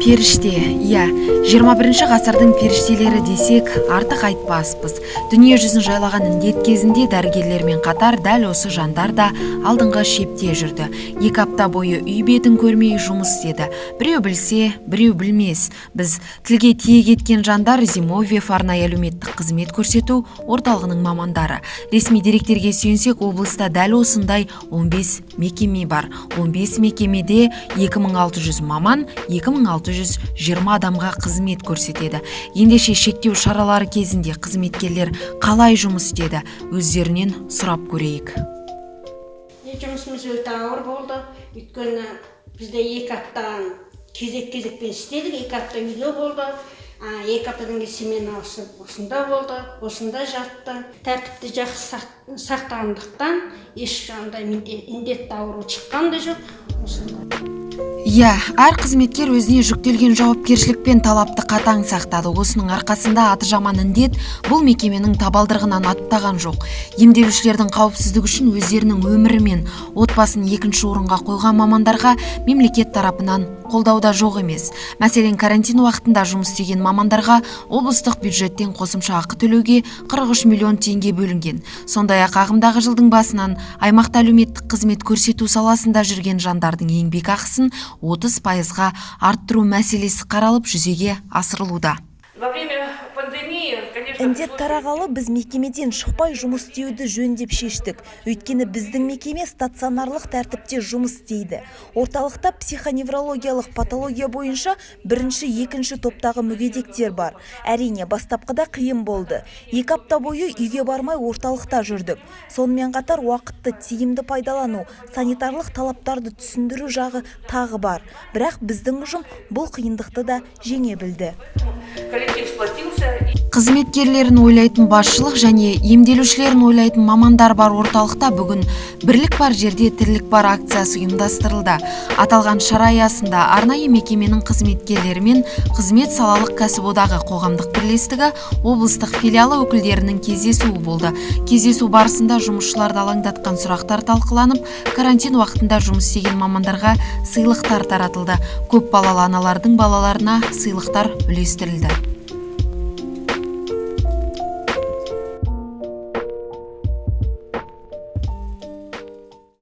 Періште, иә, 21 ғасырдың періштелері десек, артық айтпаспыз. Дүние жүзін жайлаған індет кезінде дәрігерлермен қатар дәл осы жандар да алдыңғы шепте жүрді. 2 апта бойы үй бетін көрмей жұмыс істеді. Біреу білсе, біреу білмес. Біз тілге тиек еткен жандар — «Зимовьев» арнайы әлеуметтік қызмет көрсету орталығының мамандары. Ресми деректерге сүйенсек, облыста дәл осындай 15 мекеме бар. 15 мекемеде 2600 маман 2620 адамға қызмет көрсетеді. Ендеше, шектеу шаралары кезінде қызметкерлер қалай жұмыс істеді, өздерінен сұрап көрейік. Жұмысымыз өте ауыр болды, өйткені бізде 2 апта кезек кезекпен істедік. 2 апта үйде болды, 2 аптадан кейін смена ауысып, осында болды, осында жатты. Тәртіпті жақсы сақтағандықтан, ешқандай менде індетті ауру шыққан да жоқ осында. Иә, әр қызметкер өзіне жүктелген жауапкершілік пен талапты қатаң сақтады. Осының арқасында аты жаман індет бұл мекеменің табалдырығынан аттаған жоқ. Емделушілердің қауіпсіздігі үшін өздерінің өмірі мен отбасын екінші орынға қойған мамандарға мемлекет тарапынан қолдау да жоқ емес. Мәселен, карантин уақытында жұмыс істеген мамандарға облыстық бюджеттен қосымша ақы төлеуге 43 миллион теңге бөлінген. Сондай-ақ ағымдағы жылдың басынан аймақта әлеуметтік қызмет көрсету саласында жүрген жандардың еңбек ақысын 30%-ға арттыру мәселесі қаралып, жүзеге асырылуда. Во время пандемии, конечно, Індет пришлось- тарағалы біз мекемеден шықпай жұмыс істеуді жөн деп шештік. Өйткені біздің мекеме стационарлық тәртіпте жұмыс істейді. Орталықта психоневрологиялық патология бойынша бірінші, екінші топтағы мүгедектер бар. Әрине, бастапқыда қиын болды. 2 апта бойы үйге бармай, орталықта жүрдік. Сонымен қатар уақытты тиімді пайдалану, санитарлық талаптарды түсіндіру жағы тағы бар. Бірақ біздің ұжым бұл қиындықты да жеңе білді. Коллектив сплотился. И Қызметкерлерін ойлайтын басшылық және емделушілерін ойлайтын мамандар бар орталықта бүгін «Бірлік бар жерде тірлік бар» акциясы ұйымдастырылды. Аталған шара аясында арнайы мекеменің қызметкерлері мен Қызмет салалық кәсіподағы қоғамдық бірлестігі облыстық филиалы өкілдерінің кездесуі болды. Кездесу барысында жұмысшыларды алаңдатқан сұрақтар талқыланып, карантин уақытында жұмыс істеген мамандарға сыйлықтар таратылды. Көп балалы аналардың балаларына сыйлықтар үлестірілді.